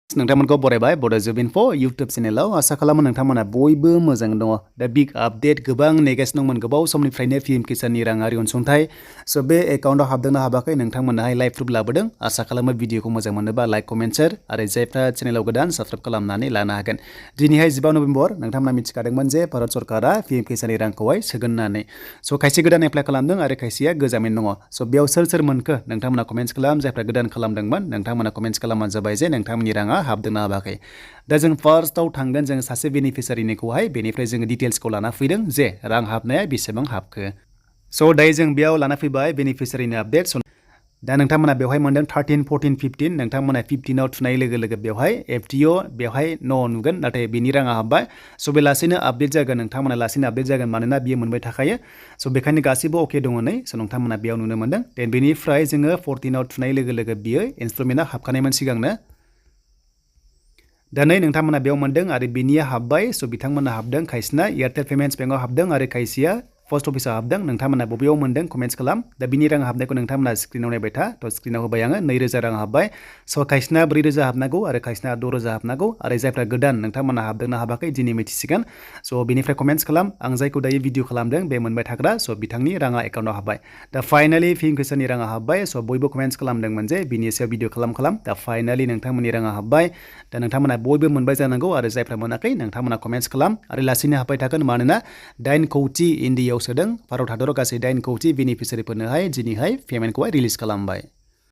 नोंथांमोनखौ बरायबाय बड' जब info YouTube चेनेलाव आसा खालामो नोंथांमोना बयबो मोजां दङ दा बिग आपडेट गोबां नेगासिनो दंमोन गोबाव समनिफ्रायनो पिएम किसाननि राङारि अनसुंथाइ स' बे एकाउन्टआव हाबदोंना हाबाखै नोंथांमोनाहाय लाइभ प्रुफ लाबोदों आसा खालामो भिडिअखौ मोजां मोनोबा लाइक कमेन्ट शेयार आरो जायफ्रा चेनेलाव गोदान साबस्क्राइब खालामनानै लानो हागोन दिनैहाय 15 नभेम्बर नोंथांमोना मिथिखादोंमोन जे भारत सरकारा पिएम किसाननि रांखौहाय सोगोन होननानै स' खायसे गोदान एप्लाइ खालामदों आरो खायसेया गोजामैनो दङ स' बेयाव सोर सोर मोनखो नोंथांमोना कमेन्ट्स खालाम जायफ्रा गोदान खालामदोंमोन नोंथांमोना कमेन्ट्स खालामबानो जाबाय जे नोंथांमोननि राङा हाबदोंना हाबाखै दा जों फार्स्टआव थांगोन जों सासे बेनिफिसारिनिखौहाय बेनिफ्राय जों डिटेल्सखौ लाना फैदों जे रां हाबनाया बेसेबां हाबखो स' दायो जों बेयाव लाना फैबाय बेनिफिसारिनि आपडेट दा नोंथांमोना बेवहाय मोनदों 13 14 15 नोंथांमोना 15आव थुनाय लोगो लोगो बेवहाय एफटिअ बेवहाय न' नुगोन नाथाय बेनि राङा हाबबाय स' बे लासैनो आपडेट जागोन नोंथांमोना लासैनो आपडेट जागोन मानोना बियो मोनबाय थाखायो स' बेखायनो गासिबो अके दङ नै स' नोंथांमोना बेयाव नुनो मोनदों देन बेनिफ्राय जोङो 14आव थुनाय लोगो लोगो बियो इन्स्टलमेन्टआ हाबखानायमोन सिगांनो दा नै नोंथांमोना बेयाव मोनदों आरो बिनिया हाबबाय स' बिथांमोना हाबदों खायसेना एयारटेल पेमेन्ट्स बेंकआव हाबदों आरो खायसेया पस्ट अफिसाव हाबदों नोंथांमोना बबेयाव मोनदों कमेन्ट्स खालाम दा बिनि रां हाबनायखौ नोंथांमोना स्क्रिनाव नायबाय था थ' स्क्रिनाव होबाय आङो 2000 रां हाबबाय स' खायसेना 4000 हाबनांगौ आरो खायसेना 6000 हाबनांगौ आरो जायफ्रा गोदान नोंथांमोना हाबदोंना हाबाखै दिनै मिथिसिगोन स' बिनिफ्राय कमेन्ट्स खालाम आं जायखौ दायो भिडिअ खालामदों बे मोनबाय थाग्रा स' बिथांनि राङा एकाउन्टआव हाबबाय दा फाइनालि पिएम किसाननि राङा हाबबाय स' बयबो कमेन्ट्स खालामदोंमोन जे बिनि सायाव भिडिअ खालाम दा फाइनालि नोंथांमोननि राङा हाबबाय दा नोंथांमोना बयबो मोनबाय जानांगौ आरो जायफ्रा मोनाखै नोंथांमोना कमेन्ट्स खालाम आरो लासैनो हाबबाय थागोन मानोना 9 कौटि इन्डियायाव सोदों भारत हादराव गासै 9 कौटि बेनिफिसारिफोरनोहाय दिनैहाय पेमेन्टखौहाय रिलिज खालामबाय